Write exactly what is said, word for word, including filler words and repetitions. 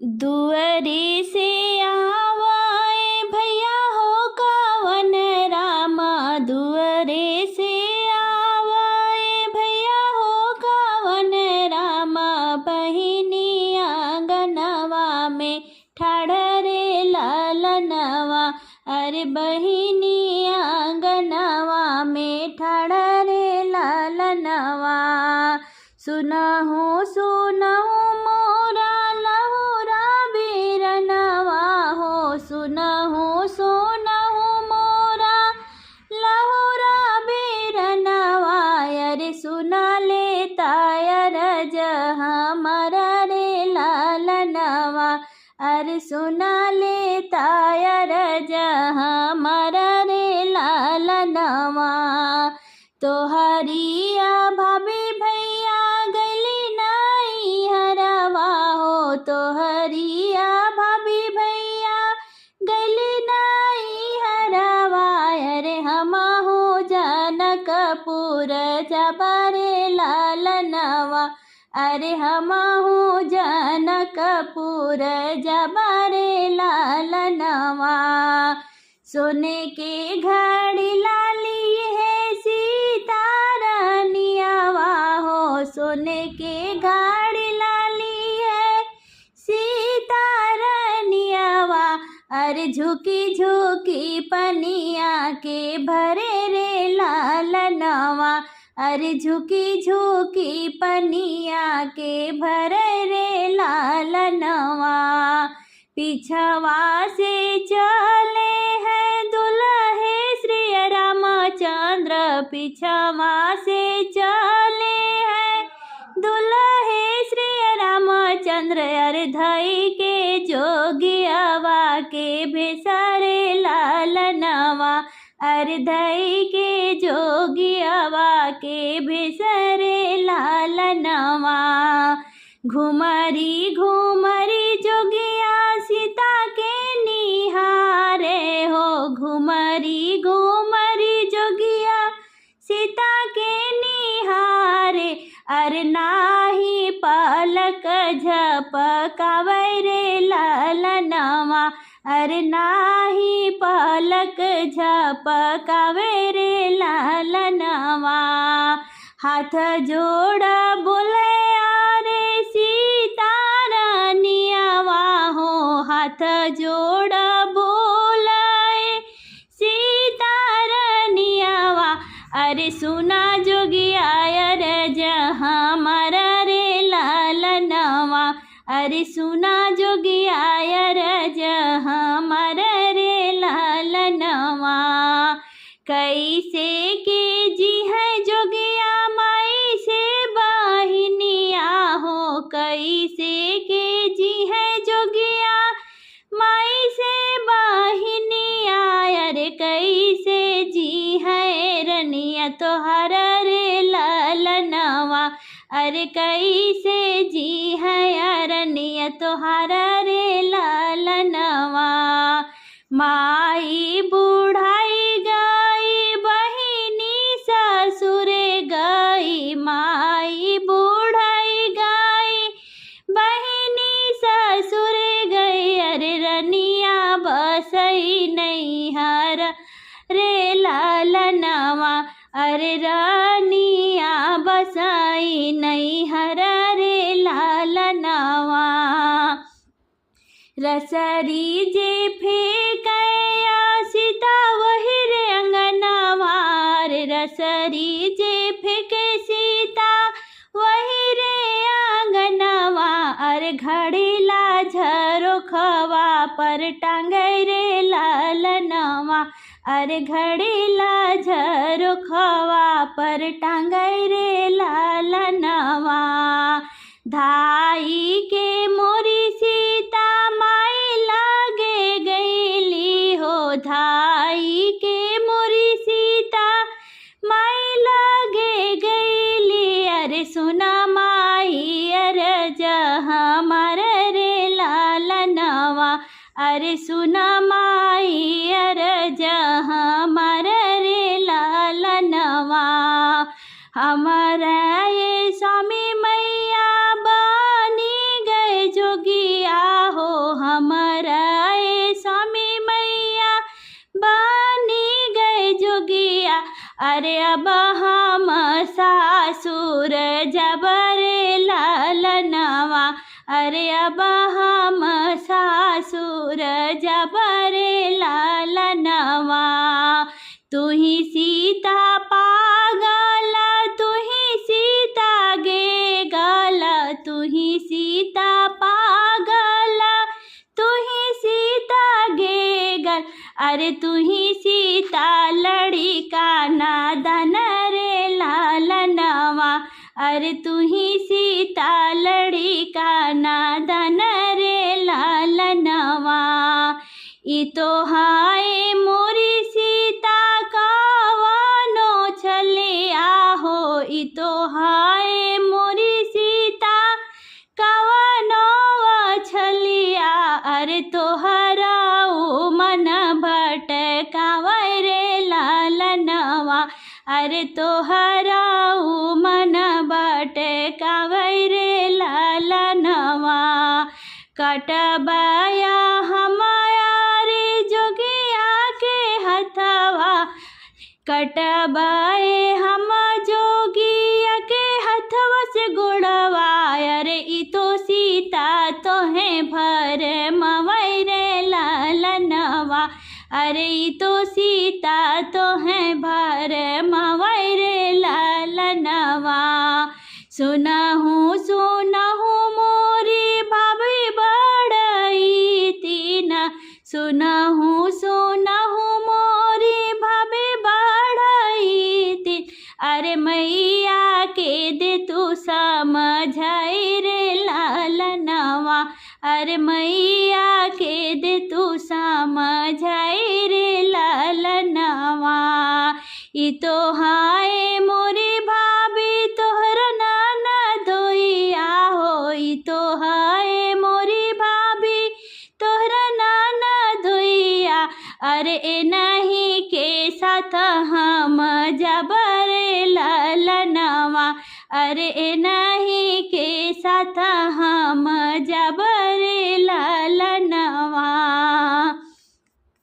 दुअरे से आवा ए भैया हो कवन रामा, दुअरे से आवा ए भैया हो कवन रामा, बहिनी आंगनवा में ठाड़ रे लालनवा, अरे बहिनी आंगनवा में ठाड़ रे लालनवा। सुनहु सुनहु मोरा लहुरा बीरनवा हो, सुनहु सुनहु मोरा लहुरा बीरनवा, अरे सुना लेता अरज हमारा रे लालनवा, अरे सुना लेता अरज हमारा रे लालनवा। तोहरिया भाभी भैया गइली नैहरवा हो, तोहरिया भाभी भैया गइली नैहरवा, अरे हमहू जनकपुर जबा रे लालनवा, अरे हमहू जनकपुर जबा रे लालनवा। सोने के घड़ी लाली है सीता रानियावा हो, सोने के घड़ी लाली है सीता रानियावा। अरे झुकी झुकी पनिया के भरे रे लालनवा, अरे झुकी झुकी पनिया के भरे रे लालनवा। पिछवा से चले हैं दुलहे श्री रामचंद्र, पिछवा से चले हैं दुलहे श्री रामचंद्र, अरे धई के जोगियावा के भेसा रे लालनवा, अरे धई के जोगियावा के भेसा रे लालनवा। घुमरी घुमरी जोगिया सीता के निहारे हो, घुमरी घुमरी जोगिया सीता के निहारे। अरे नाही पलक झपकावे रे लालनवा, अरे नाही पलक झपकावे रे लालनवा। हाथ जोड़ बोले अरे सीता रानियावा हो, हाथ जोड़ बोले सीता रानियावा। अरे सुना जोगिया अरज हमारा रे लालनवा, अरे सुना जोगिया अरज हमारा रे लालनवा। कैसे के जी है जोगिया माई से बहिनिया हो, कैसे के जी है जोगिया माई से बहिनिया, अरे कैसे जी है रनिया तोहरा रे लालनवा, अरे कैसे जी है रनिया तोहरा रे लालनवा। माई बुढ़ाई गई बहिनी ससुर गई, माई बुढ़ाई गई बहिनी ससुर गई, अरे रनिया बसई नैहर रे लालनवा, अरे रनिया बसई नैहर रे लालनवा। रसरी जे फेंकया सीता वही रे अंगनवा, रे रसरी जे फेंके सीता वही रे अंगनवा, अरे घड़ीला झरोखवा पर टांगे रे लालनवा, अरे घड़ीला झरोखवा पर टांगे रे लालनवा। धाई के मोरी सीता माई लागे गईली हो, धाई के मोरी सीता माई लागे गईली। अरे सुना माई अरज हमार रे लालनवा, अरे सुना माई अरज हमार रे लालनवा। हमारा ये स्वामी मैया बनी गए जोगिया अरे अब हम सासुर जबरे लालनवा। तुही सीता पागल, तुही सीता गेगल, तुही सीता पागल, तुही सीता गेगल। अरे तुही सीता लड़िका नादन रे लालनवा। अरे तुही सीता लड़िका नादन रे लालनवा। ई तो हाय मोरी सीता कवनो छलिया हो, ई तो हाय मोरी सीता कवनो छलिया। अरे तोहरा उ मन भटकावै रे लालनवा। अरे तोहरा उ मन भटकावै रे लालनवा। कटबया हमारे जोगिया के हथवा, कटबए हम जोगिया के हथवा से गोड़वा। अरे ई तो सीता तोहे भरमवै रे लालनवा। अरे ई तो सीता तोहे भरमवै रे लालनवा। सुनहु सुनहु मोरी भाभी बड़ई तीन, सुनहु सुनहु मोरी भाभी बड़ई तीन। अरे मैया के दे तू समझाई रे लालनवा। अरे मैया के दे तू समझाई रे लालनवा। ई तो हाय मोरी भाभी तोहर ननदोइया हो, ई तो हाय मोरी भाभी तोहर ननदोइया। अरे एनही के साथ हम जबरे लालनवा। अरे एनही के साथ हम जब